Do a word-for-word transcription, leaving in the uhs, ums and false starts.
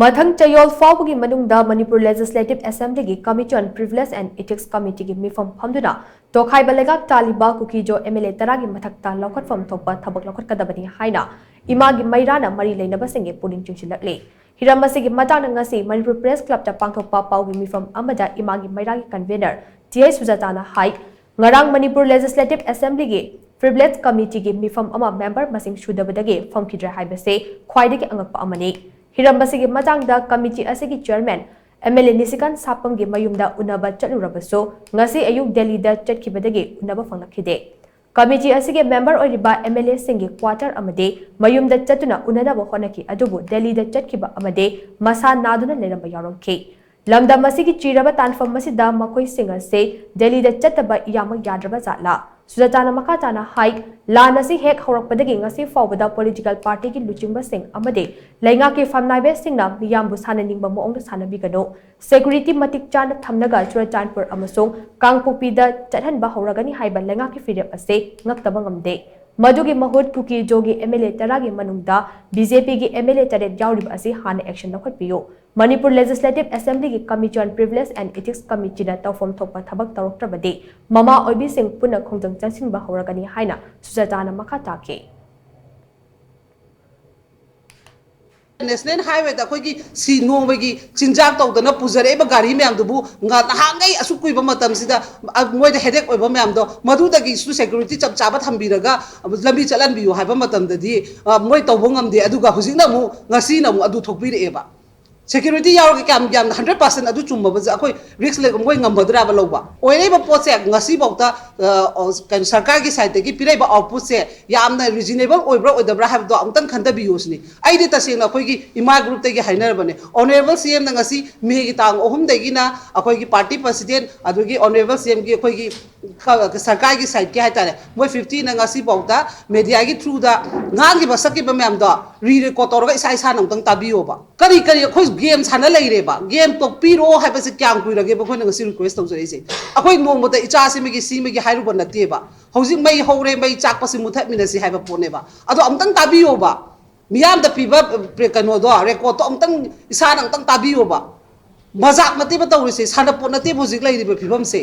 ꯃꯊꯪ ꯆꯌꯣꯜ ꯐꯥꯎꯕꯒꯤ ꯃꯅꯨꯡꯗ ꯃꯅꯤꯄꯨꯔ Legislative Assembly ꯒꯤ Committee on Privilege and Ethics Committee ꯒꯤ ꯃꯤꯐꯝ ꯐꯝꯗꯨꯅ ꯇꯣꯈꯥꯏꯕ ꯂꯩꯉꯥꯛ ꯇꯥꯜꯂꯤꯕ ꯀꯨꯀꯤꯖꯣ M L A ꯇꯔꯥꯒꯤ ꯃꯊꯛꯇ ꯂꯧꯈꯠꯐꯝ ꯊꯣꯛꯄ ꯊꯕꯛ ꯂꯧꯈꯠꯀꯗꯕꯅꯤ ꯍꯥꯏꯅ ꯏꯃꯥꯒꯤ ꯃꯩꯔꯥꯅ ꯃꯔꯤ ꯂꯩꯅꯕꯁꯤꯡꯒꯤ ꯄꯨꯛꯅꯤꯡ ꯆꯤꯡꯁꯤꯜꯂꯛꯂꯤ꯫ ꯍꯤꯔꯝ ꯑꯁꯤꯒꯤ ꯃꯇꯥꯡꯗ ꯉꯁꯤ ꯃꯅꯤꯄꯨꯔ Press Club ꯇ ꯄꯥꯡꯊꯣꯛꯄ ꯄꯥꯎꯒꯤ ꯃꯤꯐꯝ ꯑꯃꯗ ꯏꯃꯥꯒꯤ ꯃꯩꯔꯥꯒꯤ convenor T I ꯁꯨꯖꯥꯇꯥꯅ ꯍꯥꯏ, ꯉꯔꯥꯡ ꯃꯅꯤꯄꯨꯔ Legislative Assembly ꯒꯤ Privilege Committee ꯒꯤ ꯃꯤꯐꯝ ꯑꯃ member ꯃꯁꯤꯡ ꯁꯨꯗꯕꯗꯒꯤ ꯐꯝꯈꯤꯗ꯭ꯔꯦ ꯍꯥꯏꯕꯁꯤ ꯈ꯭ꯋꯥꯏꯗꯒꯤ ꯑꯉꯛꯄ ꯑꯃꯅꯤ꯫ ꯍꯤꯔꯝ ꯑꯁꯤꯒꯤ ꯃꯇꯥꯡꯗ committee ꯑꯁꯤꯒꯤ chairman M L A ꯅꯤꯁꯤꯀꯥꯟ ꯁꯥꯄꯝꯒꯤ ꯃꯌꯨꯝꯗ ꯎꯅꯕ ꯆꯠꯂꯨꯔꯕꯁꯨ ꯉꯁꯤ ꯑꯌꯨꯛ ꯗꯦꯜꯂꯤꯗ ꯆꯠꯈꯤꯕꯗꯒꯤ ꯎꯅꯕ ꯐꯪꯂꯛꯈꯤꯗꯦ꯫ Committee ꯑꯁꯤꯒꯤ member ꯑꯣꯏꯔꯤꯕ M L A ꯁꯤꯡꯒꯤ quarter ꯑꯃꯗꯤ ꯃꯌꯨꯝꯗ ꯆꯠꯇꯨꯅ ꯎꯅꯅꯕ ꯍꯣꯠꯅꯈꯤ, ꯑꯗꯨꯕꯨ ꯗꯦꯜꯂꯤꯗ ꯆꯠꯈꯤꯕ ꯑꯃꯗꯤ ꯃꯁꯥ ꯅꯥꯗꯨꯅ ꯂꯩꯔꯝꯕ ꯌꯥꯎꯔꯝꯈꯤ꯫ ꯂꯝꯗꯝ ꯑꯁꯤꯒꯤ ꯆꯤꯔꯕ ꯇꯥꯟꯐꯝ ꯑꯁꯤꯗ ꯃꯈꯣꯏꯁꯤꯡ ꯑꯁꯤ ꯗꯦꯜꯂꯤꯗ ꯆꯠꯇꯕ ꯏꯌꯥꯃꯛ ꯌꯥꯗ꯭ꯔꯕ ꯖꯥꯠꯂꯥ? ꯁꯨꯖꯥꯇꯥꯅ ꯃꯈꯥ ꯇꯥꯅ ꯍꯥꯏ, ꯂꯥꯟ ꯑꯁꯤ ꯍꯦꯛ ꯍꯧꯔꯛꯄꯗꯒꯤ ꯉꯁꯤ ꯐꯥꯎꯕꯗ political party ꯒꯤ ꯂꯨꯆꯤꯡꯕꯁꯤꯡ ꯑꯃꯗꯤ ꯂꯩꯉꯥꯛꯀꯤ ꯐꯝꯅꯥꯏꯕꯁꯤꯡꯅ ꯃꯤꯌꯥꯝꯕꯨ ꯁꯥꯟꯅꯅꯤꯡꯕ ꯃꯑꯣꯡꯗ ꯁꯥꯟꯅꯕꯤꯒꯅꯨ, security ꯃꯇꯤꯛ ꯆꯥꯅ ꯊꯝꯂꯒ ꯆꯨꯔꯆꯥꯟꯄꯨꯔ ꯑꯃꯁꯨꯡ ꯀꯥꯡꯄꯣꯛꯄꯤꯗ ꯆꯠꯍꯟꯕ ꯍꯧꯔꯒꯅꯤ ꯍꯥꯏꯕ ꯂꯩꯉꯥꯛꯀꯤ ꯐꯤꯔꯦꯞ ꯑꯁꯤ ꯉꯛꯇꯕ ꯉꯝꯗꯦ꯫ ꯃꯗꯨꯒꯤ ꯃꯍꯨꯠ ꯀꯨꯀꯤꯖꯣꯒꯤ M L A ꯇꯔꯥꯒꯤ ꯃꯅꯨꯡꯗ B J P ꯒꯤ M L A ꯇꯔꯦꯠ ꯌꯥꯎꯔꯤꯕ ꯑꯁꯤ ꯍꯥꯟꯅ action ꯂꯧꯈꯠꯄꯤꯌꯨ꯫ ꯃꯅꯤꯄꯨꯔ Legislative Assembly ꯒꯤ Committee on Privilege and Ethics Committee ꯅ ꯇꯧꯐꯝ ꯊꯣꯛꯄ ꯊꯕꯛ ꯇꯧꯔꯛꯇ꯭ꯔꯕꯗꯤ ꯃꯃꯥ ꯑꯣꯏꯕꯤꯁꯤꯡ ꯄꯨꯟꯅ ꯈꯣꯡꯖꯪ ꯆꯪꯁꯤꯟꯕ ꯍꯧꯔꯒꯅꯤ ꯍꯥꯏꯅ ꯁꯨꯖꯥꯇꯥꯅ ꯃꯈꯥ ꯇꯥꯈꯤ꯫ National Highway ꯗ ꯑꯩꯈꯣꯏꯒꯤ ꯁꯤ ꯅꯣꯡꯃꯒꯤ ꯆꯤꯟꯖꯥꯛ ꯇꯧꯗꯅ ꯄꯨꯖꯔꯛꯏꯕ ꯒꯥꯔꯤ ꯃꯌꯥꯝꯗꯨꯕꯨ ꯉ-, ꯅꯍꯥꯟꯈꯩ ꯑꯁꯨꯛ ꯀꯨꯏꯕ ꯃꯇꯝꯁꯤꯗ, ꯑ, ꯃꯣꯏꯗ headache ꯑꯣꯏꯕ ꯃꯌꯥꯝꯗꯣ, ꯃꯗꯨꯗꯒꯤꯁꯨ security ꯆꯞ ꯆꯥꯕ ꯊꯝꯕꯤꯔꯒ ꯂꯝꯕꯤ ꯆꯠꯍꯟꯕꯤꯌꯨ ꯍꯥꯏꯕ ꯃꯇꯝꯗꯗꯤ, ꯑ, ꯃꯣꯏ ꯇꯧꯕ ꯉꯝꯗꯦ꯫ ꯑꯗꯨꯒ ꯍꯧꯖꯤꯛꯅ ꯑꯃꯨꯛ, ꯉꯁꯤꯅ ꯑꯃꯨꯛ ꯑꯗꯨ ꯊꯣꯛꯄꯤꯔꯛꯑꯦꯕ꯫ Security ꯌꯥꯎꯔꯒ ꯀꯌꯥꯝ ꯌꯥꯝꯅ hundred percent ꯑꯗꯨ ꯆꯨꯝꯃꯕꯁꯦ ꯑꯩꯈꯣꯏ risk ꯂꯩ, ꯃꯣꯏ ꯉꯝꯒꯗ꯭ꯔꯥꯕ ꯂꯧꯕ? ꯑꯣꯏꯔꯛꯏꯕ ꯄꯣꯠꯁꯦ ꯉꯁꯤꯐꯥꯎꯗ, ꯑ, ꯑ, ꯀꯩꯅꯣ, ꯁꯔꯀꯥꯔꯒꯤ side ꯇꯒꯤ ꯄꯤꯔꯛꯏꯕ output ꯁꯦ ꯌꯥꯝꯅ reasonable ꯑꯣꯏꯕ꯭ꯔꯥ ꯑꯣꯏꯗꯕ꯭ꯔꯥ ꯍꯥꯏꯕꯗꯣ ꯑꯃꯨꯛꯇꯪ ꯈꯟꯊꯕꯤꯌꯨ ꯁꯤꯅꯤ꯫ ꯑꯩꯗꯤ ꯇꯁꯦꯡꯅ ꯑꯩꯈꯣꯏꯒꯤ ꯏꯃꯥ group ꯇꯒꯤ ꯍꯥꯏꯅꯔꯕꯅꯦ꯫ Honourable C M ꯅ ꯉꯁꯤ May ꯒꯤ ꯇꯥꯡ ꯑꯍꯨꯝꯗꯒꯤꯅ ꯑꯩꯈꯣꯏꯒꯤ party president ꯑꯗꯨꯗꯒꯤ Honourable C M ꯒꯤ ꯑꯩꯈꯣꯏꯒꯤ ꯀ-, ꯁꯔꯀꯥꯔꯒꯤ side ꯀꯤ ꯍꯥꯏꯇꯥꯔꯦ, ꯃꯣꯏ fifty ꯅ ꯉꯁꯤꯐꯥꯎꯗ media ꯒꯤ through ꯗ ꯉꯥꯡꯈꯤꯕ ꯁꯛꯈꯤꯕ ꯃꯌꯥꯝꯗꯣ re-record ꯇꯧꯔꯒ ꯏꯁꯥ ꯏꯁꯥꯅ ꯑꯃꯨꯛꯇꯪ ꯇꯥꯕꯤꯌꯣꯕ꯫ ꯀꯔꯤ ꯀꯔꯤ ꯑꯩꯈꯣꯏ game ꯁꯥꯟꯅ ꯂꯩꯔꯦꯕ? Game ꯇꯣꯛꯄꯤꯔꯣ ꯍꯥꯏꯕꯁꯦ ꯀꯌꯥꯝ ꯀꯨꯏꯔꯒꯦꯕ ꯑꯩꯈꯣꯏꯅ ꯉꯁꯤ request ꯇꯧꯖꯔꯛꯏꯁꯦ? ꯑꯩꯈꯣꯏ ꯅꯣꯡꯃꯇ ꯏꯆꯥꯁꯤꯃꯒꯤ ꯁꯤꯃꯒꯤ ꯍꯥꯏꯔꯨꯕ ꯅꯠꯇꯦꯕ꯫ ꯍꯧꯖꯤꯛ ꯃꯩ ꯍꯧꯔꯦ, ꯃꯩ ꯆꯥꯛꯄꯁꯤ ꯃꯨꯊꯠꯃꯤꯟꯅꯁꯤ ꯍꯥꯏꯕ ꯄꯣꯠꯅꯦꯕ꯫ ꯑꯗꯣ ꯑꯃꯨꯛꯇꯪ ꯇꯥꯕꯤꯌꯣꯕ꯫ ꯃꯤꯌꯥꯝꯗ ꯄꯤꯕ ꯀꯩꯅꯣꯗꯣ, ꯔꯦꯀꯣꯔꯠꯇꯣ ꯑꯃꯨꯛꯇꯪ ꯏꯁꯥꯅ ꯑꯃꯨꯛꯇꯪ ꯇꯥꯕꯤꯌꯣꯕ꯫ ꯃꯖꯥꯛ ꯅꯠꯇꯦꯕ ꯇꯧꯔꯤꯁꯦ, ꯁꯥꯟꯅꯄꯣꯠ ꯅꯠꯇꯦꯕ ꯍꯧꯖꯤꯛ ꯂꯩꯔꯤꯕ ꯐꯤꯕꯝꯁꯦ꯫